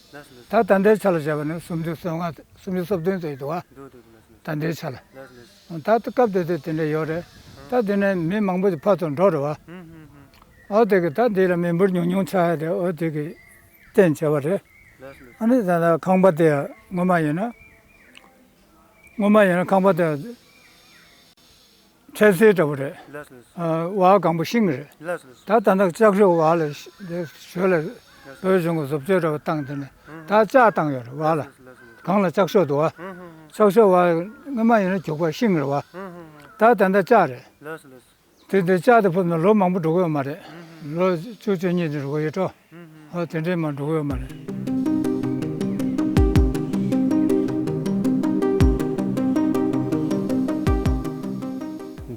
ད་ད་ལྟའི་ཆ་ལ་བྱས་པ་ནི་སུམ་ཅུ་སོ་ལྔ་སུམ་ཅུ་སོ་བདུན་ཙམ་ཡོད་འདུག་བ། ད་ལྟའི་ཆ་ལ། ད་ལྟ་སྐབས་དེ་དུས་དེ་འདྲ་ཡོད་རེད། ད་དེ་ནས་མི་མང་པོ་ཞིག་ཕར་ཚུར་འགྲོ་རེད་བ། འོ་དེ་གི་ད་འདི་ལ་མི་འབོར་ཉུང་ཉུང་ཆགས་ཡ་དེ་འོ་དེ་གི་རྟེན་བྱས་པ་རེད། ཨ་ནི་ད་ལྟ་ཁང་པ་དེ་སྔོན་མ་ཡིན་ན། སྔོན་མ་ཡིན་ན་ཁང་པ་དེ་འཕྲལ་སེལ་འདྲ་པོ་རེད། ལགས་སོ། ཨ། བ་གང་པོ་ཤིང་རེད། ལགས་སོ། ལགས་སོ། ད་ད་ལྟ་ལྕགས་ཤོག་བ་ལ་ཞོལ་ལ་བོད་གཞུང་གི་བཟོ་བཅོས་འདྲ་པོ་བཏང་དེ་ནས་ད་ལྕགས་བཏང་ཡོད་རེད་བ་ལ། ལགས་སོ། ལགས་སོ། གང་ལ་ལྕགས་ཤོག་འདུག་བ། ལྕགས་ཤོག་བ་སྔོན་མ་ཡིན་ན་རྒྱུག་པ་ཤིང་རེད་བ། ད་ད་ལྟ་ལྕགས་རེད། ལགས་སོ། ལགས་སོ། དེ་དེ་ལྕགས་དེ་ཕུབ་ན་ལོ་མང་པོ་འགྲོ་གི་ཡོད་མ་རེད། ལོ་བཅུ་བཅུ་གཉིས་དེ་འགྲོ་གི་ཡོད་འགྲོ། ཨོ་དེ་འདྲས་མ་འགྲོ་གི་ཡོད་མ་རེད།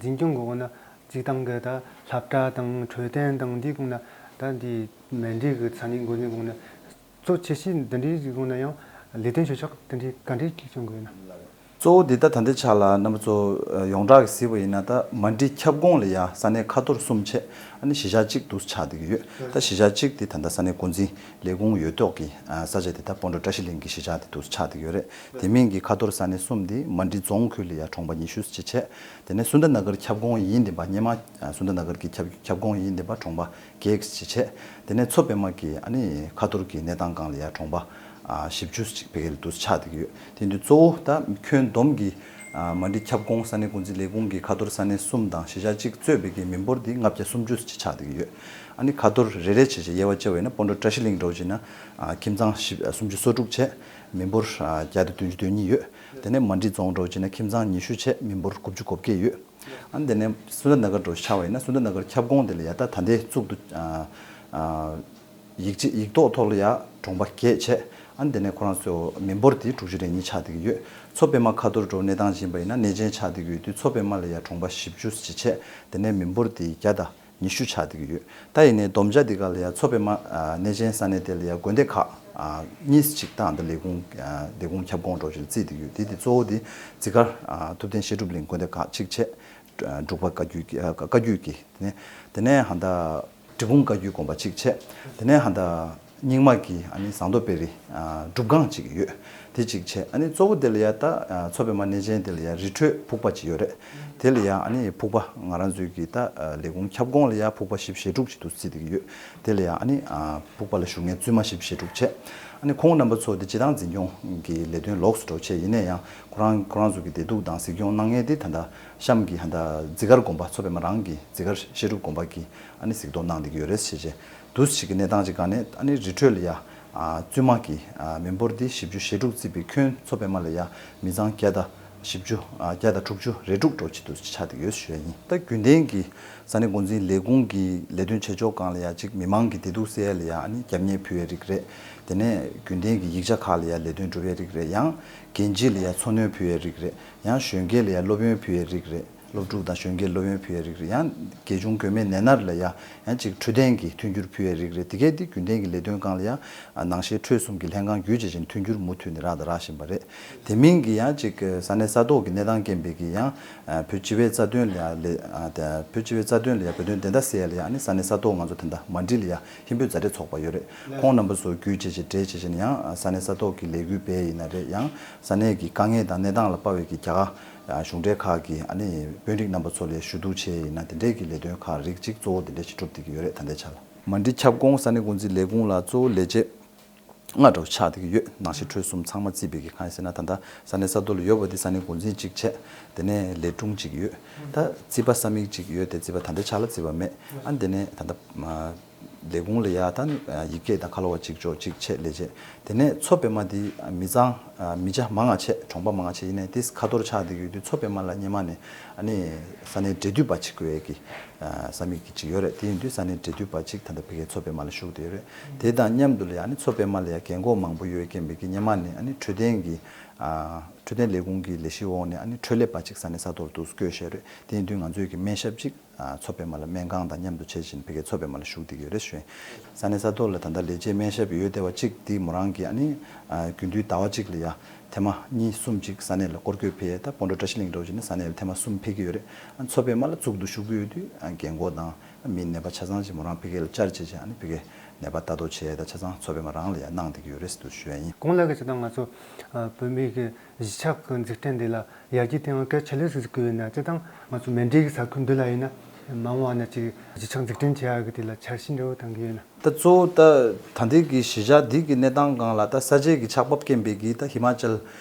འཛིན་སྐྱོང་གི་འོག་ན་གཅིག་ཏང་གི་ད་སློབ་གྲྭ་དང་འཕྲོད་བསྟེན་དང་འདིའི་གོང་ན་ད་འདི་མན་ཌི་གི་ས་གནས་འགོ་འཛིན་གོང་ན་གཙོ་ཆེ་ཤོས་འདི་འདྲའི་གོང་ན་ཡང་ལས་དོན་བྱེད་ཕྱོགས་འདི་འདྲའི་ག་འདྲའི་གཅིག་སྐྱོང་གི་ཡོད་ན། གཙོ་བོ་འདི་ལྟ་ད་ལྟའི་ཆ་ལ་རྣམ་པ་ཚོ་ཡོངས་གྲགས་ཀྱི་གཟིགས་པ་ཡིན་ན་ད་མན་ཌི་ཁྱབ་ཁོངས་ལ་ཡ་ས་གནས་ཁ་ཐོར་གསུམ་བྱས་ཨ་ནི་གཞིས་ཆགས་གཅིག་འདུག་ཆགས་བསྡད་ཀྱི་ཡོད། ད་གཞིས་ཆགས་གཅིག་དེ་ད་ལྟ་ས་གནས་འགོ་འཛིན་ལས་ཁུངས་ཡོད་ཐོག་གི་ས་ཆ་དེ་ད་སྤོན་ཊ་བཀྲ་ཤིས་གླིང་གི་གཞིས་ཆགས་དེ་འདུག་ཆགས་བསྡད་ཀྱི་ཡོད་རེད། དེ་མིན་གྱི་ཁ་ཐོར་ས་གནས་གསུམ་དེ་མན་ཌི་རྫོང་ཁུལ་ལ་ཡ་གྲོང་པ་ཉི་ཤུ་ཅིག་བྱས། དེ་ནས་སུན་དར་ན་གར་ཁྱབ་ཁོངས་ཡིན་བསྡད་པ་སྔོན་མ་སུན་དར་ན་གར་གྱི་ཁྱབ་ཁྱབ་ཁོངས་ཡིན་བསྡད་པ་གྲོང་པ་བརྒྱད་ཅིག་བྱས། དེ་ནས་མཚོ་པདྨ་གི་ཨ་ནི་ཁ་ཐོར་གྱི་གནས་སྟངས་སྒང་ལ་ཡ་གྲོང་པ་ཨ་བཞི་བཅུ་ཅིག་བེ་གལ་དུ་ཆགས་བསྡད་ཀྱི་ཡོད། དེ་འདི་གཙོ་བོ་ད་ཁྱོན་བསྡོམས་ཀྱི་ཨ་མན་ཌི་ཁྱབ་ཁོངས་ས་གནས་འགོ་འཛིན་ལས་ཁུངས་ཀྱི་ཁ་ཐོར་ས་གནས་གསུམ་དང་གཞིས་ཆགས་གཅིག་གཙོས་པའི་གི་མི་འབོར་འདི་ལྔ་བརྒྱ་སུམ་ཅུ་ཅིག་ཆགས་བསྡད་ཀྱི་ཡོད། ཨ་ནི་ཁ་ཐོར་རེ་རེ་བྱས་བྱས་དབྱེ་བ་བྱས་པ་ཡིན་ན་སྤོན་ཊ་བཀྲ་ཤིས་གླིང་འདྲ་བོ་བྱས་ན་ཨ་ཁྱིམ་ཚང་བཞི་ཨ་སུམ་ཅུ་སོ་དྲུག་བྱས་མི་འབོར་ཨ་བརྒྱ་དང་བདུན་ཅུ་དོན་གཉིས་ཡོད། དེ་ནས་མན་ཌི་རྫོང་འདྲ་བོ་བྱས་ན་ཁྱིམ་ཚང་ཉི་ཤུ་བྱས་མི་འབོར་དགུ་བཅུ་གོ་བརྒྱད་ཡོད། ཨ་ནི་དེ་ནས་སུན་དར་ན་གར་འདྲ་བོ་ཆགས་པ་ཡིན་ན་སུན་དར་ན་གར་ཁྱབ་ཁོངས་དེ་ལ་ཡ་ད་ད་ལྟའི་གཙུག་ཏུ་ཨ་ཨ་ཡིག་ཆ་ཡིག་ཐོག་ཐོག་ལ་ཡ་གྲོང་པ་བརྒྱད་བྱས། ཨ་ནི་དེ་ནས་ཁོ་རང་ཚོ་མི་འབོར་དེ་དྲུག་ཅུ་རེ་གཉིས་ཆགས་བསྡད་ཀྱི་ཡོད། མཚོ་པདྨ་ཁ་ཐོར་འདྲ་བོ་གནས་སྟངས་ཡིན་པ་ཡིན་ན་གནས་ཆེན་ཆགས་བསྡད་ཀྱི་ཡོད་དུས་མཚོ་པདྨ་ལ་ཡ་གྲོང་པ་བཞི་བཅུ་ཅིག་བྱས། དེ་ནས་མི་འབོར་དེ་བརྒྱ་དང་ ཉི་ཤུ་ཆགས་བསྡད་ཀྱི་ཡོད། ད་ཡིན་ནའི་བསྡོམས་བྱ་འདི་ག་ལ་ཡ་མཚོ་པདྨ་ཨ་གནས་ཆེན་ས་གནས་དེ་ལ་ཡ་དགོན་སྡེ་ཁག་ཨ་གཉིས་ཅིག་ད་ཨ་ད་ལས་ཁུངས་ཨ་ལས་ཁུངས་ཁྱབ་ཁོངས་འདྲ་བོ་ཅིག་ལ་བརྩིས་བསྡད་ཀྱི་ཡོད། དེ་དེ་གཙོ་བོ་དེ་འཛི་སྒར་ཨ་ཐུབ་བསྟན་བཤད་སྒྲུབ་གླིང་དགོན་སྡེ་ཁག་གཅིག་བྱས། འབྲུག་པ་བཀའ་བརྒྱུད་ཀྱི་ཨ་བཀའ་བརྒྱུད་ཀྱི་དེ་ནས་དེ་ནས་ཧ་ད་འབྲི་གུང་བཀའ་བརྒྱུད་དགོན་པ་གཅིག་བྱས། དེ་ནས་ཧ་ད་རྙིང་མ་གི་ཨ་ནི་ཟངས་མདོག་དཔལ་རི་ཨ་སྒྲུབ་ཁང་གཅིག་ཡོད། དེ་གཅིག་བྱས། ཨ་ནི་གཙོ་བོ་དེ་ལ་ཡ་ད་ཨ་མཚོ་པདྨ་གནས་ཆེན་དེ་ལ་ཡ་རི་ཁྲོད་ཕུག་པ་གཅིག་ཡོད་རེད། དེ་ལ་ཡ་ཨ་ནི་ཕུག་པ་ང་རང་ཚོའི་གི་ད་ཨ་ལས་ཁུངས་ཁྱབ་ཁོངས་ལ་ཡ་ཕུག་པ་བཞི་བཅུ་ཞེ་དྲུག་ཅིག་འདུག་བརྩིས་བསྡད་ཀྱི་ཡོད། དེ་ལ་ཡ་ཨ་ནི་ཨ་ཕུག་པ་ལ་བཞུགས་མཁན་བཙུན་མ་བཞི་བཅུ་ཞེ་དྲུག་བྱས། ཨ་ནི་ཁོང་རྣམ་པ་ཚོ་དེ་སྤྱི་བཏང་འཛིན་སྐྱོང་གི་ལས་དོན་ལོགས་སུ་འགྲོ་བྱས། ཡིན་ན་ཡང་ཁོ་རང་ཁོ་རང་ཚོ་གི་བདེ་སྡུག་དང་གཟིགས་སྐྱོང་གནང་མཁན་དེ་ད་ལྟ་གཤམ་གྱི་ཧ་ད་འཛི་སྒར་དགོན་པ་མཚོ་པདྨ་རང་གི་འཛི་སྒར་བཤད་སྒྲུབ་དགོན་པ་གི་ཨ་ནི་གཟིགས་རྟོག་གནང་བསྡད་ཀྱི་ཡོད་རེད་ཟེར་བྱས། དུས་ཅིག་གི་གནས་སྟངས་ཅིག་སྒང་ནས་ཨ་ནི་རི་ཁྲོད་ལ་ཡ་ཨ་བཙུན་མ་གི་ཨ་མི་འབོར་འདི་བཞི་བཅུ་ཞེ་དྲུག་བརྩིས་པའི་ཁྱོན་མཚོ་པདྨ་ལ་ཡ་མི་ཚང་བརྒྱ་དང་བཞི་བཅུ་ཨ་བརྒྱ་དང་དྲུག་ཅུ་རེ་དྲུག་འགྲོ་ཆེད་དུ་ཆགས་བསྡད་ཡོད་ཞུ་ཡ་ཡིན། ད་རྒྱུན་ལྡན་གྱི་ས་གནས་འགོ་འཛིན་ལས་ཁུངས་ཀྱི་ལས་དོན་བྱེད་ཕྱོགས་སྒང་ལ་ཡ་གཅིག་མི་མང་གི་བདེ་སྡུག་སེལ་ཡ་ལ་ཡ་ཨ་ནི་རྒྱབ་གཉེར་ཕུལ་ཡའི་རིགས་རེད། དེ་ནས་རྒྱུན་ལྡན་གྱི་ཡིག་ཆ་ཁག་ལ་ཡ་ལས་དོན་སྒྲུབ་ཡའི་རིགས་རེད། ཡང་རྒན་བྱིས་ལ་ཡ་འཚོ་སྣོན་ཕུལ་ཡའི་རིགས་རེད། ཡང་གཞོན་སྐྱེས་ལ་ཡ་སློབ་ཡོན་ཕུལ་ཡའི་རིགས་རེད། སློབ་ཕྲུག་དང་གཞོན་སྐྱེས་སློབ་ཡོན་ཕུལ་ཡའི་རིགས་རེད། ཡང་དགེ་ཆུང་དགོན་མེད་ནད་མནར་ལ་ཡ་ཡང་ཅིག་འཕྲོད་བསྟེན་གྱི་མཐུན་འགྱུར་ཕུལ་ཡའི་རིགས་རེད། དེ་གས་དེ་རྒྱུན་ལྡན་གྱི་ལས་དོན་སྒང་ལ་ཡ་ནང་ཆེན་ཁྲོད་གསུམ་གྱི་ལྷན་ཁང་བརྒྱུད་བྱས་ཤིང་མཐུན་འགྱུར་མུ་མཐུད་ནས་རག་དང་རག་བཞིན་པ་རེད། དེ་མིན་གྱི་ཡང་ཅིག་ས་གནས་ས་ཐོག་གི་གནས་སྟངས་རྐྱེན་པས་ཀྱི་ཡང་བོད་སྤྱི་པའི་རྩ་དོན་ལ་ཡ་ལས་བོད་སྤྱི་པའི་རྩ་དོན་ལ་ཡ་བོད་དོན་བདེན་མཐའ་གསལ་ཡ་ལ་ཡ་ཨ་ནི་ས་གནས་ས་ཐོག་ང་ཚོ་ད་ལྟ་མ་འགྲིག་ལ་ཡ་ཧིན་བོད་མཛའ་འབྲེལ་ཚོགས་པ་ཡོད་རེད། ཁོང་རྣམ་པ་ཚོ་བརྒྱུད་བྱས་ཤིང་འབྲེལ་བྱས་ཤིང་ཡང་ས་གནས་ས་ཐོག་གི་ལས་འགུལ་སྤེལ་ཡིན་ན་རེད། ཡང་ས་གནས་ཀྱི་དཀའ་ངལ་དང་གནས་སྟངས་ལ་དཔག་པའི་གི་རྒྱ་གར་གཞུང་འབྲེལ་ཁག་གི་ཨ་ནི་དཔོན་རིགས་རྣམ་པ་ཚོ་ལ་ཞུ་གཏུག་བྱས་ཡིན་ན་དེ་འདྲས་ཀྱི་ལས་དོན་ཁག་རིགས་གཅིག་གཙོ་བོ་དེ་འདྲས་ཞིག་སྒྲུབ་བསྡད་ཀྱི་ཡོད་རེད། ད་ལྟའི་ཆ་ལ་མ་འགྲིག་ཁྱབ་ཁོངས་ས་གནས་འགོ་འཛིན་ལས་ཁུངས་ལ་གཙོ་བོ་ལས་བྱེད་ལྔ་འདྲ་བོ་ཆགས་བསྡད་ཀྱི་ཡོད། ནང་ཆེན་ཁྲོད་གསུམ་ཚང་མ་བརྩིས་པའི་གི་གང་ཡིན་ཟེར་ན་ད་ལྟ་ས་གནས་ས་ཐོག་ལ་ཡོད་པ་དེ་ས་གནས་འགོ་འཛིན་གཅིག་བྱས། དེ་ནས་ལས་དྲུང་གཅིག་ཡོད། ད་རྩིས་པ་ས་མིག་གཅིག་ཡོད་དེ་རྩིས་པ་ད་ལྟའི་ཆ་ལ་རྩིས་པ་མེད། ཨ་ནི་དེ་ནས་ད་ལྟ་ལས་ཁུངས་ལ་ཡ་ད་ནི་ཡིག་སྐད་དང་ཁ་ལོ་བ་གཅིག་ལྕོགས་གཅིག་བྱས་ལས་བྱེད། དེ་ནས་མཚོ་པདྨ་འདི་མི་ཚང་མི་ཆ་མང་ང་ཆེ་གྲོང་པ་མང་ང་ཆེ་ཡིན་ནའི་དེ་ཁ་ཐོར་ཆགས་བསྡད་ཀྱི་ཡོད་དུས་མཚོ་པདྨ་ལ་སྔོན་མ་ནས་ཨ་ནི་ས་གནས་འབྲེལ་མཐུད་པ་ཅིག་དགོས་ཡས་ཀྱི་ས་མིག་གི་ཅིག་ཡོད་རེད། དེ་ཡིན་དུས་ས་གནས་འབྲེལ་མཐུད་པ་ཅིག་ད་ལྟ་ཕ་གིའི་མཚོ་པདྨ་ལ་བཞུགས་བསྡད་ཡོད་རེད། དེ་དང་མཉམ་དུ་ལ་ཡ་ཨ་ནི་མཚོ་པདྨ་ལ་ཡ་རྒན་གོག་མང་པོ་ཡོད་རྐྱེན་པས་ཀྱི་སྔོན་མ་ནས་ཨ་ནི་འཕྲོད་བསྟེན་གྱི་འཕྲོད་བསྟེན་ལས་ཁུངས་ཀྱི་ལས་གཞིའི་འོག་ནས་ཨ་ནི་འཕྲོད་ལས་པ་ཅིག་ས་གནས་ས་ཐོག་ཏུ་བསྐོས་བཞག་རེད། དེ་ཡིན་དུས་ང་ཚོས་ཀྱི་སྨན་ཞབས་ཅིག་ཨ་མཚོ་པདྨ་ལ་སྨན་ཁང་དང་མཉམ་དུ་བྱེད་བཞིན་ཕ་གིའི་མཚོ་པདྨ་ལ་བཞུགས་བསྡད་ཀྱི་ཡོད་རེད་ཞུ་ཡིན། ས་གནས་ས་ཐོག་ལ་ད་ལྟ་ལས་བྱེད་སྨན་ཞབས་ཡོད་བསྡད་པ་གཅིག་དེ་མོ་རང་གིས་ཨ་ནི་ཨ་རྒྱུན་དུས་ཟླ་བ་གཅིག་ལ་ཡ་ཐེངས་མ་གཉིས་གསུམ་ཅིག་ས་གནས་ལ་སྐོར་སྐྱོད་ཕེབས་ཡས་ད་སྤོན་ཊོ་བཀྲ་ཤིས་གླིང་འདྲ་བོ་ཅིག་ནས་ས་གནས་ལ་ཐེངས་མ་གསུམ་ཕེབས་ཀྱི་ཡོད་རེད། ཨ་མཚོ་པདྨ་ལ་གཙུག་ཏུ་བཞུགས་ཀྱི་ཡོད་དུས་ཨ་རྒན་གོག་དང་ཨ་མི་ནད་པ་ཆ་ཚང་ཅིག་མོ་རང་ཕ་གི་ལ་བཅར་བྱས་བྱས་ཨ་ནི་ཕ་གིའི་ནད་པ་ལྟ་རྟོག་བྱས་ཡས་ད་ཆ་ཚང་མཚོ་པདྨ་རང་ལ་ཡ་གནང་བསྡད་ཀྱི་ཡོད་རེད་ཟེར་དུ་ཞུ་ཡ་ཡིན། གོང་ལ་གི་ཅི་དང་ང་ཚོ་ཨ་བོད་མི་གི་གཞིས་ཆགས་ཀྱི་འཛུགས་སྐྲུན་འདི་ལ་ཡར་རྒྱས་གཏོང་བའི་གལ་ཆེ་ལོས་ཟིག་གི་ཡོད་ན་ཅི་དང་ང་ཚོ་མཎྜལ་གྱི་ས་ཁུལ་འདི་ལ་ཡིན་ན་མ་འོངས་པ་ན་ཅིག་གཞིས་ཆགས་འཛུགས་སྐྲུན་བྱེད་ཡག་གི་དེ་ལ་འཆར་གཞི་འདྲ་བོ་བཏང་གི་ཡོད་ན། ད་གཙོ་བོ་ད་ད་ལྟའི་གི་གཞིས་ཆགས་འདི་གི་གནས་སྟངས་སྒང་ལ་ད་ས་ཆའི་གི་ཆགས་བབ་རྐྱེན་པས་གི་ད་ཧི་མ་ཅལ་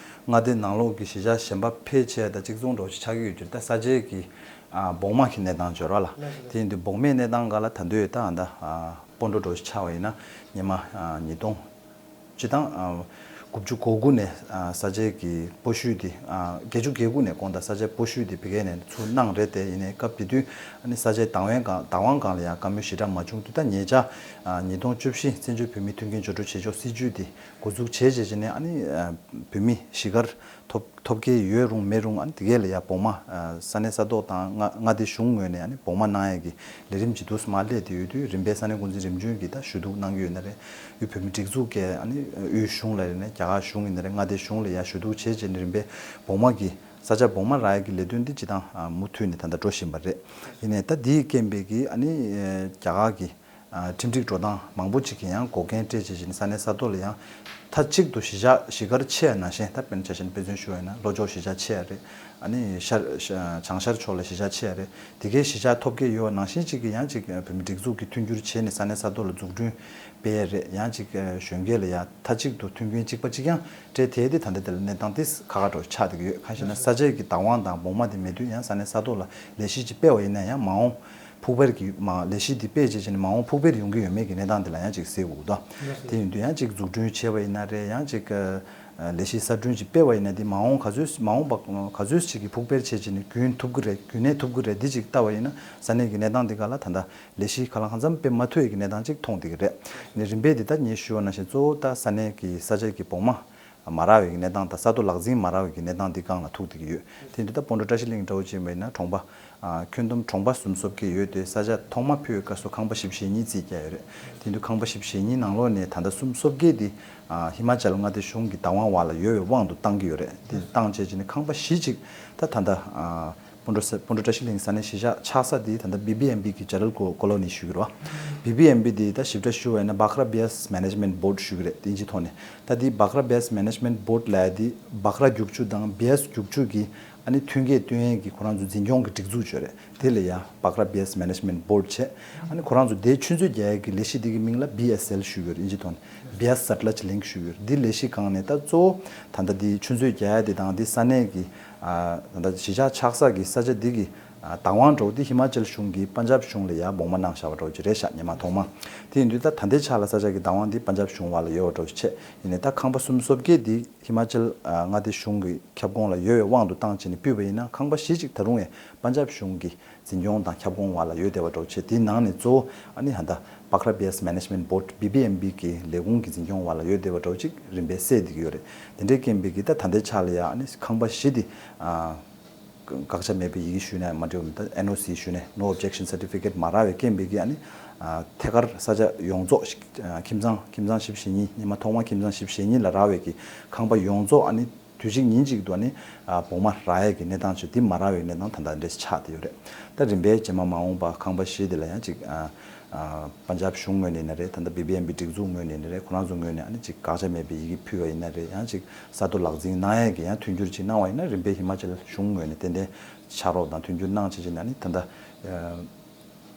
མངའ་སྡེ་ནང་ལོགས་གི་གཞིས་ཆགས་གཞན་པ་ཕལ་ཆེར་ད་གཅིག་མཚུངས་འདྲ་བོ་ཞིག་ཆགས་ཀྱི་ཡོད་དུས་ད་ས་ཆའི་གི་ཨ་བོགས་མ་གི་གནས་སྟངས་འབྱོར་བ་ལ། དེ་ཡིན་དུས་བོགས་མའི་གནས་སྟངས་སྒང་ལ་ད་འདོད་ད་ད་ཨ་སྤོན་ཊོ་འདྲ་བོ་ཞིག་ཆགས་པ་ཡིན་ན་སྔོན་མ་ཨ་ཉིས་སྟོང་སྤྱི་བཏང་ཨ་དགུ་བཅུ་གོ་དགུ་ནས་ཨ་ས་ཆའི་གི་སྤོ་བཤུད་དེ་ཨ་བརྒྱད་ཅུ་གྱ་དགུ་ནས་དགོང་དག་ས་ཆའི་སྤོ་བཤུད་དེ་ཕ་གི་ནས་ཚུར་གནང་རེད། དེ་ཡིན་ནའི་སྐབས་དེ་དུས་ཨ་ནི་ས་ཆའི་བདག་དབང་སྒང་བདག་དབང་སྒང་ལ་ཡང་བཀའ་མོལ་ཞེ་དྲག་མ་བྱུང་དུས་ད་ཉེ་ཆར་ཨ་ཉིས་སྟོང་བཅུ་བཞི་བཙན་བྱོལ་བོད་མིའི་མཐུན་རྐྱེན་སྦྱོར་སྤྲོད་བྱེད་ཕྱོགས་སྲིད་ཇུས་དེ་འགོ་འཛུགས་བྱས་རྗེས་ནས་ཨ་ནི་ཨ་བོད་མི་གཞིས་སྒར་ཐོབ་ཐོབ་སྐལ་ཡོད་རུང་མེད་རུང་ཨ་ནི་དེ་གས་ལ་ཡ་བོགས་མ་ཨ་ས་གནས་ས་ཐོག་དང་མངའ་མངའ་སྡེ་གཞུང་ངོས་ནས་ཨ་ནི་བོགས་མ་གནང་ཡས་ཀྱི་ལས་རིམ་ཇི་འདུག་སེ་མར་སླེབས་བསྡད་ཡོད་དུས་རིམ་པས་ས་གནས་འགོ་འཛིན་རིམ་བྱོན་གྱིས་ད་ཞུ་གཏུག་གནང་གི་ཡོད་ན་རེད། དབུས་བོད་མིའི་སྒྲིག་འཛུགས་ཀྱི་ཨ་ནི་དབུས་གཞུང་ལ་ཡིན་ན་རྒྱ་གར་གཞུང་ཡིན་ན་རེད། མངའ་སྡེ་གཞུང་ལ་ཡ་ཞུ་གཏུག་བྱས་རྗེས་ནས་རིམ་པས་བོགས་མ་གི་ས་ཆ་བོགས་མ་རག་ཡས་ཀྱི་ལས་དོན་འདི་སྤྱི་བཏང་ཨ་མུ་མཐུད་ནས་ད་ལྟ་འགྲོ་བཞིན་པ་རེད། ཡིན་ནའི་ད་དེའི་རྐྱེན་པས་ཀྱི་ཨ་ནི་ཨ་རྒྱ་གར་གྱི་ཨ་ཁྲིམས་སྒྲིག་འགྲོ་སྟངས་མང་པོ་ཅིག་གིས་ཡང་འགོག་རྐྱེན་སྤྲད་བྱས་བྱས་ནས་ས་གནས་ས་ཐོག་ལ་ཡང་མཐའ་གཅིག་ཏུ་གཞིས་ཆགས་གཞིས་སྒར་ཆེ་ཡ་ནང་བཞིན་ད་དཔེར་ན་ཆ་བཞག་ན་དཔེ་མཚོན་ཞུ་བ་ཡིན་ན་ལྷོ་ཕྱོགས་གཞིས་ཆགས་ཆེ་ཡ་རེད། ཨ་ནི་ཤར་ཤ་བྱང་ཤར་ཕྱོགས་ལ་གཞིས་ཆགས་ཆེ་ཡ་རེད། དེ་གའི་གཞིས་ཆགས་ཐོབ་སྐལ་ཡོད་པ་ནང་བཞིན་ཅིག་གིས་ཡང་ཅིག་བོད་མིའི་སྒྲིག་འཛུགས་ཀྱི་མཐུན་འགྱུར་བྱས་ནས་ས་གནས་ས་ཐོག་ལ་འཛུགས་སྐྲུན་སྤེལ་ཡ་རེད། ཡང་ཅིག་གཞོན་སྐྱེས་ལ་ཡ་མཐའ་གཅིག་ཏུ་མཐུན་རྐྱེན་གཅིག་པ་གཅིག་རྐྱང་སྤྲད་དེ་དེ་ད་ལྟ་དེ་ལ་གནས་སྟངས་དེ་ཁག་ཁག་འདྲ་བོ་ཆགས་བསྡད་ཀྱི་ཡོད། གང་ཞེ་ན་ས་ཆའི་གི་བདག་དབང་དང་བོགས་མ་དེ་མེད་དུས་ཡང་ས་གནས་ས་ཐོག་ལ་ལས་གཞི་ཅིག་སྤེལ་བ་ཡིན་ན་ཡང་མ་འོངས་ཕུགས་འཕེར་གྱི་མ་ལས་གཞི་འདི་སྤེལ་བྱས་བྱས་ནས་མ་འོངས་ཕུགས་འཕེར་ཡོང་གི་ཡོད་མེད་ཀྱི་གནས་སྟངས་འདི་ལ་ཡང་ཅིག་གཟིགས་དགོས་ཀྱི་འདུག་དེ་ཡིན་དུས་ཡང་ཅིག་འཛུགས་སྐྲུན་བྱས་པ་ཡིན་ན་རེད། ཡང་ཅིག་ལས་གཞི་གསར་སྐྲུན་ཅིག་སྤེལ་བ་ཡིན་ན་དེ་མ་འོངས་ག་ཚོད་མ་འོངས་པ་ག་ཚོད་ཅིག་གི་ཕུགས་འཕེར་བྱས་བྱས་ནས་རྒྱུན་ཐུབ་ཀྱི་རེད། རྒྱུན་གནས་ཐུབ་ཀྱི་རེད། འདི་ཅིག་ལྟ་བ་ཡིན་ན་ས་གནས་ཀྱི་གནས་སྟངས་འདི་ག་ལ་ད་ལྟ་ལས་གཞི་ག་ལ་གང་འཚམ་སྤེལ་མ་ཐུབ་ཡས་ཀྱི་གནས་སྟངས་ཅིག་མཐོང་བསྡད་ཀྱི་རེད། ནས་རིམ་པས་འདི་ལྟར་ངས་ཞུས་པ་ནང་བཞིན་གཙོ་བོ་ད་ས་གནས་ཀྱི་ས་ཆ་གི་བོགས་མ་ མ་རག་པའི་གི་གནས་སྟངས་དང་ས་རྡོ་ལག་འཛིང་མ་རག་པའི་གི་གནས་སྟངས་འདི་སྒང་ལ་ཐུག་བསྡད་ཀྱི་ཡོད། དེ་འདི་ད་སྤོན་ཊ་བཀྲ་ཤིས་གླིང་འདྲ་བོ་ཅིག་ཡིན་པ་ཡིན་ན་གྲོང་པ། ཨ། ཁྱོན་བསྡོམས་གྲོང་པ་སུམ་ཅུ་སོ་བརྒྱད་ཡོད་དེ་ས་ཆ་ཐོག་མ་ཕུལ་བའི་སྐབས་སུ་ཁང་པ་བཞི་བཅུ་ཞེ་གཉིས་རྩིས་བརྒྱབ་ཡོད་རེད། དེ་འདི་ཁང་པ་བཞི་བཅུ་ཞེ་གཉིས་ནང་ལོགས་ནས་ད་ལྟ་སུམ་ཅུ་སོ་བརྒྱད་འདི། ཨ། ཧི་མ་ཅལ་མངའ་སྡེ་གཞུང་གི་བདག་དབང་འོག་ལ་ཡོད་པའི་དབང་དུ་བཏང་གི་ཡོད་རེད། དེ་བཏང་བྱས་བྱས་ནས་ཁང་པ་བཞི་ཅིག་ད་ད་ལྟ། ཨ། སྤོན་ཊ་ས་སྤོན་ཊ་བཀྲ་ཤིས་གླིང་ས་གནས་གཞིས་ཆགས་ཆགས་ས་དེ་ད་ལྟ་བི་བི་ཨེམ་བི་གི་ཇེ་ནེ་རལ་ཀོ་ལོ་ནི་ཞུ་གི་རེད་བ། བི་བི་ཨེམ་བི་དེ་ད་ཞིབ་ཕྲ་ཞུ་བ་ཡིན་ན་བྷག་ར་བྷི་ཡཱས་མེ་ནེ་ཇི་མེན་ཊི་བྷོར་ཌི་ཞུ་གི་རེད། དབྱིན་ཇིའི་ཐོག་ནས། ད་དེ་བྷག་ར་བྷི་ཡཱས་མེ་ནེ་ཇི་མེན་ཊི་བྷོར་ཌི་ལབ་ཡ་དེ་བྷག་ར་རྒྱུག་ཆུ་དང་བྷི་ཡཱས་རྒྱུག་ཆུ་གི་ཨ་ནི་ཐོན་སྐྱེད་བཏོན་ཡས་ཀྱི་ཁོ་རང་ཚོ་འཛིན་སྐྱོང་གི་སྒྲིག་འཛུགས་ཅིག་ཡོད་རེད། དེ་ལ་ཡ་བྷག་ར་བྷི་ཡཱས་མེ་ནེ་ཇི་མེན་ཊི་བྷོར་ཌི་བྱས། ཨ་ནི་ཁོ་རང་ཚོ་དེའི་ཆུ་མཛོད་རྒྱག་ཡས་ཀྱི་ལས་གཞི་དེ་གི་མིང་ལ་བྷི་ཨེས་ཨེལ་ཞུ་གི་ཡོད་རེད། དབྱིན་ཇིའི་ཐོག་ནས་བྷི་ཡཱས་སཊ་ལེཇ་ལིང་ཀི་ཞུ་གི་ཡོད་རེད། འདི་ལས་གཞི་སྒང་ནས་ད་གཙོ་བོ་ད་ལྟ་དེ་ཆུ་མཛོད་རྒྱག་ཡས་དེ་དང་དེ་ས་གནས་ཀྱི། ཨ། ད་ལྟ་གཞིས་ཆགས་ཆགས་ས་ཀྱི་ས་ཆ་འདི་གི། ཨ། བདག་དབང་འདྲ་བོ་འདི་ཧི་མ་ཅལ་གཞུང་གིས་པན་ཇབ་གཞུང་ལ་ཡར་དབང་མ་གནང་བཞག་པ་འདྲ་བོ་ཅིག་རེད་ཤག་སྔོན་མ་ཐོག་མ། དེ་ཡིན་དུས་ད་ད་ལྟའི་ཆ་ལ་ས་ཆ་གི་བདག་དབང་འདི་པན་ཇབ་གཞུང་འོག་ལ་ཡོད་པ་འདྲ་བོ་ཅིག་བྱས། ཡིན་ནའི་ད་ཁང་པ་སུམ་ཅུ་སོ་བརྒྱད་འདི་ཧི་མ་ཅལ། ཨ། མངའ་སྡེ་གཞུང་གི་ཁྱབ་ཁོངས་ལ་ཡོད་པའི་དབང་དུ་བཏང་བྱས་ནས་ཕུལ་བ་ཡིན་ན་ཁང་པ་བཞི་ཅིག་ད་རུང་ཡང་པན་ཇབ་གཞུང་གི་འཛིན་སྐྱོང་དང་ཁྱབ་ཁོངས་འོག་ལ་ཡོད་བསྡད་པ་འདྲ་བོ་བྱས། དེའི་ནང་ནས་གཙོ་བོ་ཨ་ནི་ད་ལྟ་བྷག་ར་བྷི་ཡཱས་མེ་ནེ་ཇི་མེན་ཊི་བྷོར་ཌི་བི་བི་ཨེམ་བི་གི་ལས་ཁུངས་ཀྱི་འཛིན་སྐྱོང་འོག་ལ་ཡོད་བསྡད་པ་འདྲ་བོ་ཅིག་རིམ་པས་གསལ་བསྡད་ཀྱི་ཡོད་རེད། དེ་འདྲའི་རྐྱེན་པས་ཀྱི་ད་ད་ལྟའི་ཆ་ལ་ཡ་ཨ་ནི་ཁང་པ་བཞི་དེ། ཨ། བཀག་ཆ་མེད་པའི་ཡི་གེ་ཞུས་ནས་མ་འགྲིག་པ་ད་ཨེན་ཨོ་སི་ཞུས་ནས་ནོ་ཨོབ་ཇེག་ཤན་སར་ཊི་ཕི་ཀེཊ་མ་རག་པའི་རྐྱེན་པས་ཀྱི་ཨ་ནི། ཨ། ཐད་ཀར་ས་ཆ་ཡོངས་རྫོགས་ཤིག་ཨ། ཁྱིམ་ཚང་ཁྱིམ་ཚང་བཞི་བཅུ་ཞེ་གཉིས་སྔོན་མ་ཐོག་མ་ཁྱིམ་ཚང་བཞི་བཅུ་ཞེ་གཉིས་ལ་རག་པའི་ཀྱི་ཁང་པ་ཡོངས་རྫོགས་ཨ་ནི། དུས་གཅིག་ཉིན་གཅིག་ཏུ་ནི། ཨ། བོགས་མ་རག་ཡས་ཀྱི་གནས་སྟངས་ཅིག་འདི་མ་རག་པའི་གནས་སྟངས་ད་ལྟ་འདྲ་ཞིག་ཆགས་བསྡད་ཡོད་རེད། ད་རིམ་པས་རྗེས་མ་མ་འོངས་པ་ཁང་པ་བཞི་དེ་ལ་ཡང་ཅིག་ཨ། ཨ། པན་ཇབ་གཞུང་ངོས་ནས་ཡིན་ན་རེད། ད་ལྟ་བི་བི་ཨེམ་བི་སྒྲིག་འཛུགས་ངོས་ནས་ཡིན་ན་རེད། ཁོ་རང་ཚོ་ངོས་ནས་ཨ་ནི་ཅིག་བཀག་ཆ་མེད་པའི་ཡི་གེ་ཕུལ་བ་ཡིན་ན་རེད། ཡང་ཅིག་ས་རྡོ་ལག་འཛིང་གནང་ཡས་ཀྱི་ཡང་མཐུན་འགྱུར་ཅིག་གནང་བ་ཡིན་ན་རིམ་པས་ཧི་མ་ཅལ་གཞུང་ངོས་ནས་ཏན་ཏན་ཕྱག་རོགས་དང་མཐུན་འགྱུར་གནང་བྱས་བྱས་ནས་ཨ་ནི་ད་ལྟ། ཨ།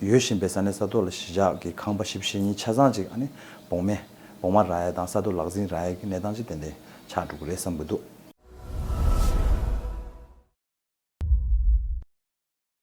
ཡོད་བཞིན་པའི་ས་གནས་ས་ཐོག་ལ་གཞིས་ཆགས་ཀྱི་ཁང་པ་བཞི་བཅུ་ཞེ་གཉིས་ཆ་ཚང་ཅིག་ཨ་ནི་བོགས་མ་བོགས་མ་རག་ཡས་དང་ས་རྡོ་ལག་འཛིང་རག་ཡས་ཀྱི་གནས་སྟངས་ཅིག་ཏན་ཏན་ཆགས་འགྲོ་གི་རེད་བསམ་གྱི་འདུག